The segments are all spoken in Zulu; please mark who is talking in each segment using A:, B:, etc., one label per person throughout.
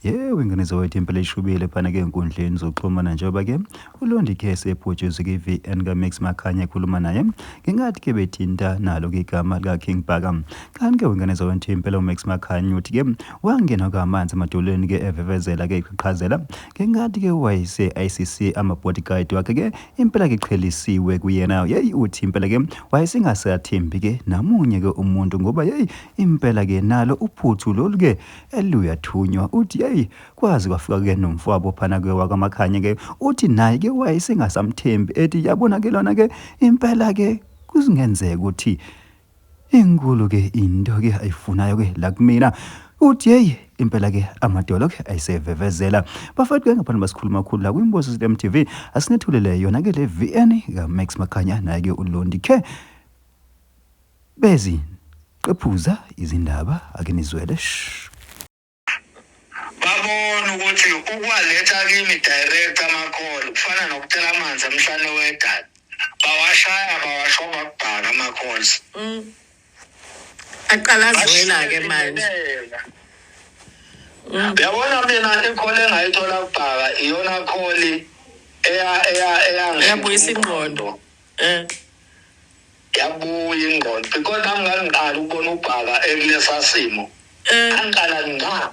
A: Yebo, ingane zakwethu impela ishubile phana-ke ey'nkundleni zokuxhumana njengoba-ke uLondi Case ebhujuzwe kwi-VN kaMax Makhanya ekhuluma naye ngenkathi-ke bethinta nalo-ke igama likaKing Bhaka. Kanti-ke wengane zakwethu impela uMax Makhanya uthi-ke wangena kwamanzi emadolweni-ke evevezela-ke eqhaqhazela ngenkathi-ke wayese-ICC ama-bodyguard wakhe-ke impela-ke qhelisiwe kuyena. Yeyi uthi impela-ke wayesengasathembi-ke namunye-ke umuntu ngoba yeyi impela-ke nalo uphuthu lolu-ke eluyathunywa uthi yeyi kwaze kwafika ke nomfowabo phana ke wakwaMakhanya ke uthi naye ke wayesengasamthembi ethi yabona ke lona ke impela ke kuzingenzeka ukuthi inkulu ke into ke ayifunayo ke la kumina uthi yeyi impela ke amadolo ke ayisevevezela bafethu ke ngaphandle basikhuluma kakhulu la kwimbozo MTV asinethulele yona ke le VN kaMax Makhanya naye ke uLondi ke Bezi qephuza izindaba ake nizwele shh.
B: Babona ukuthi ukuwaletha kimi direct ama-call kufana nokuthela amanzi emhlane wedada. Bawashaya bawashoba kubhaka ama-calls.
C: Aqala azwela-ke manje.
B: Uyabona mina i-call engayithola kubhaka iyona call eya eya eyangishintsha
C: Yabuyisa ingqondo. Eh.
B: Yabuya ingqondo because nami ngangiqala ukubona ubhaka ekulesa simo. Angiqala ngqa.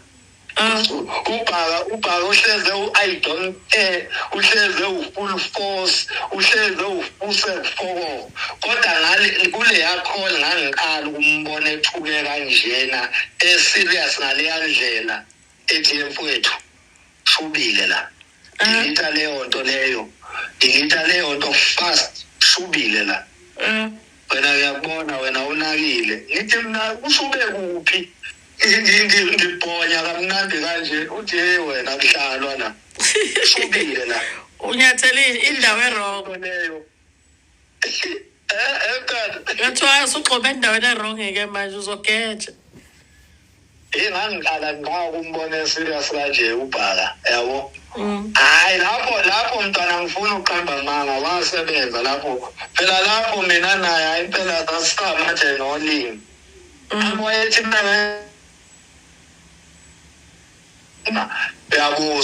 B: Ubhaka ubhaka uhleze u-I don't care, uhleze u-full force, uhleze ufuse foko. Kodwa ngale kuleya call ngangiqala ukumbona ethuke kanjena e-serious ngaleya ndlela ethi mfowethu shubile la. Delete leyo nto leyo. Delete leyo nto fast shubile la. Wena uyakubona wena unakile. Ngithi mina ushube kuphi? Ngibhonya kamnandi kanje uthi hey wena kuhlalwa la. Shubile la.
C: Unyathele indawo e-wrong.
B: Leyo. Eh eh
C: Ngathiwa usugxobe endaweni e-wrong-ke manje uzogeja.
B: Ngangiqala ngqa ukumbona serious kanje ubhaka yabo. Hayi lapho lapho mntwana ngifuna ukuqamba amanga wasebenza lapho. Phela lapho mina naye hayi impela sasisamathe nolimi. Wayethi mina yabo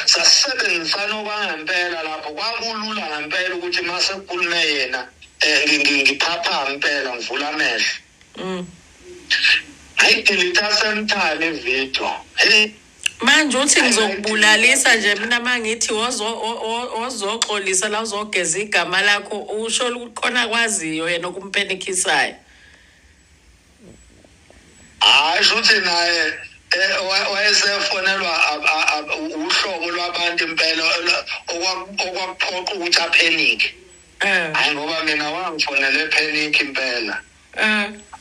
B: sasebenzisana okwangempela lapho kwakulula ngempela ukuthi mase kukhulume yena ngiphaphama impela ngivula amehlo. Ayidelete same time ivideo. Hey
C: Manje uthi ngizokubulalisa nje mina mangithi wozoxolisa la uzogeza igama lakho usho ukuthi khona kwaziyo yena okumpenikhisayo.
B: Hayi shuthi naye wayesefonelwa uhlobo lwabantu impela okwakuphoqa ukuthi aphenike. Hayi ngoba mina wangifonela ephenike impela.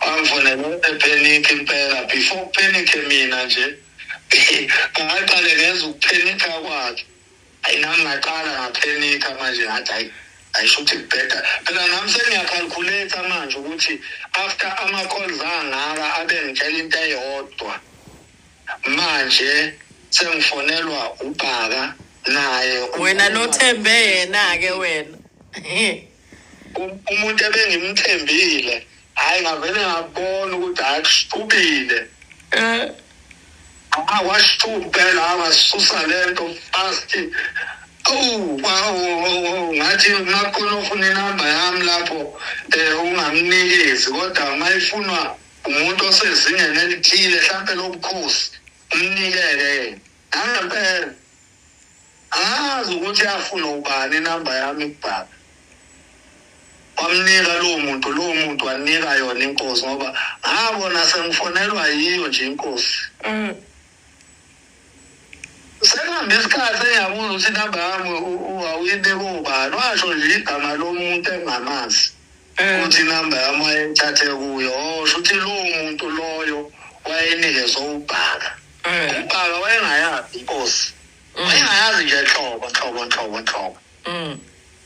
B: Wangifonela ephenike impela before kuphenike mina nje. Ngaqale ngezwa ukuphenika kwakhe. Hayi nami ngaqala ngaphenika manje ngathi hayi ayisho ukuthi kubheda. Phela nami sengiyacalculate manje ukuthi after ama-calls angaka abe ngitshela into eyodwa. Manje sengifonelwa ubhaka naye.
C: Wena lothembe yena-ke wena.
B: Umuntu ebengimthembile hayi ngavele ngabona ukuthi hayi kushubile. Kwashuba wasusa lento fast. Oh wow ngathi makhona ofuna inamba yami lapho ungamnikezi kodwa mayifunwa umuntu osezingeni elithile mhlampe lobukhosi umnikele. Nangempela angazi ukuthi afuna ubani inamba yami kubhaka. Wamnika lowo muntu, lowo muntu wanika yona inkosi ngoba ngabona sengifonelwa yiyo nje inkosi. Sekuhambe isikhathi engiyabuza ukuthi inamba yami awuyinike ubani, washo nje igama lomuntu engingamazi. Ukuthi inamba yami wayeyithathe kuyo, oh shuthi lowo muntu loyo wayenikezwe ubhaka. Ubhaka wayengayazi inkosi. Wayengayazi nje nhlobo nhlobo nhlobo nhlobo.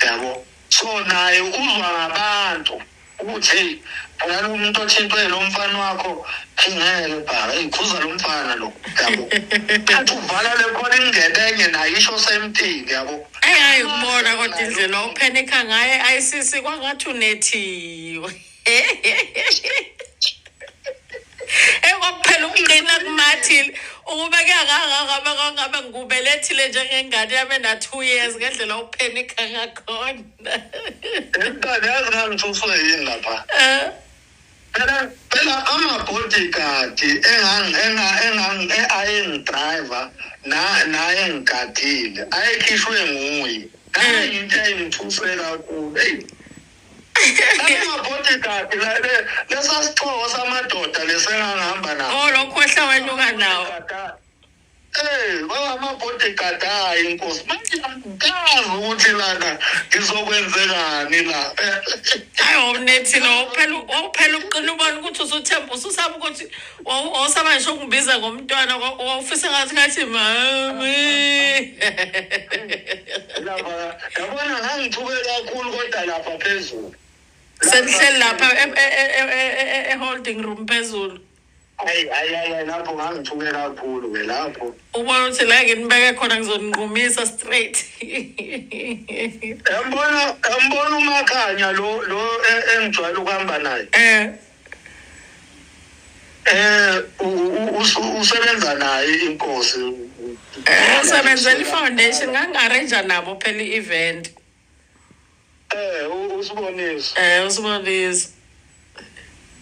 B: Yabo. So naye uzwa ngabantu ukuthi hey phela lo muntu othintwe lo mfana wakho ngeke bhaka, hey khuza lo mfana lo yabo. Athi uvala le khona ingene enye naye isho same thing yabo.
C: Hey hayi ukubona kodwa indlela ophenikha ngaye ayisisi kwangathi unethiwe. Kwakuphela ukuqina kumathile. Ukube kuyangangangaba ngabe ngikubelethile njengengane yami ena-2 years ngendlela uphenikha ngakhona.
B: Emntwana, yazi ngangithuswe yini lapha? Phela ama-bodyguard engang ayengidrayiva naye engigadile ayekhishwe nguye. Naye into eyayingithuse kakhulu, eyi, ama-bodyguard lesa sixoko samadoda lesengangihamba nawo.
C: Oh, lokhu wehla wenyuka nawo.
B: Eh, bangama-bodyguard, hayi inkosi, manje angikazi ukuthi lana ngizokwenzekani la.
C: Hayi, wawunethile, wawuphela uqina ubona ukuthi usuthemba, ususaba ukuthi wawusaba ngisho ukungibiza ngomntwana, wawufisa ngathi mami.
B: Lapha, yabona, ngangithuke kakhulu, kodwa lapha phezulu.
C: Senihleli lapha e-holding room phezulu.
B: Hayi, hayi, hayi, lapho ngangithuke kakhulu ke lapho.
C: Ubona ukuthi la nginibeke khona ngizoninqumisa straight.
B: Yambona uMakhanya lo engijwayele ukuhamba naye. Usebenza naye inkosi.
C: Usebenzela i-foundation, ngangi-arrange nabo phela i-event.
B: Usiboniso.
C: Usibonisa.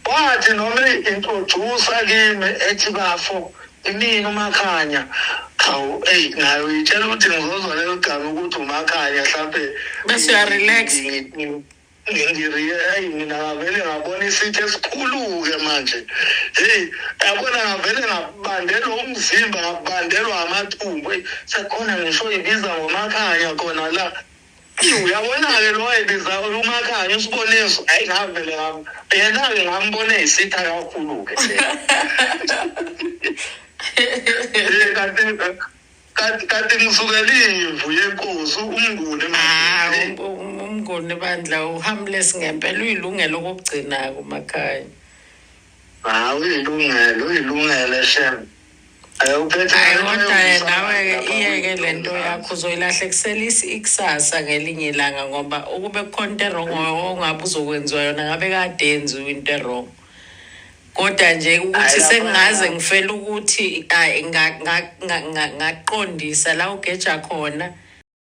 B: Wathi noma introduce kimi ethi, "Bafo, imini uMakhanya." Hawu, ey, nayo itshela ukuthi ngizozwa lelo gama ukuthi uMakhanya mhlambe.
C: Bese uya-relax.
B: Hayi, mina ngavele ngabona isitha esikhulu-ke manje. Heyi, yabona, ngavele ngabandelwa umzimba, ngabandelwa amathumbu. Eyi, sekhona ngisho ibiza ngoMakhanya khona la. Eyi, uyabona-ke, lo wayebiza uMakhanya, usiboniso, hayi, ngavele yena-ke ngambona eyisitha kakhulu-ke. Kanti ngisukela imvu yenkosi uMnguni.
C: Ah,
B: Manje.
C: uMnguni bandla uharmless ngempela, uyilungelo kokugcina kumakhanya.
B: Hawu, uyilungelo, uyilungele shem. Uphethe.
C: Hayi, kodwa nawe iyeke lento yakho, uzoyilahlekisela ikusasa ngelinye ilanga, ngoba ukube kukhona into e-wrong ongabe uzokwenziwa yona, ngabe kade yenziwe into e-wrong. Kodwa nje ukuthi
B: Hhayi, lapha-
C: sengingaze ngifele ukuthi ayi, ngaqondisa la ugeja khona.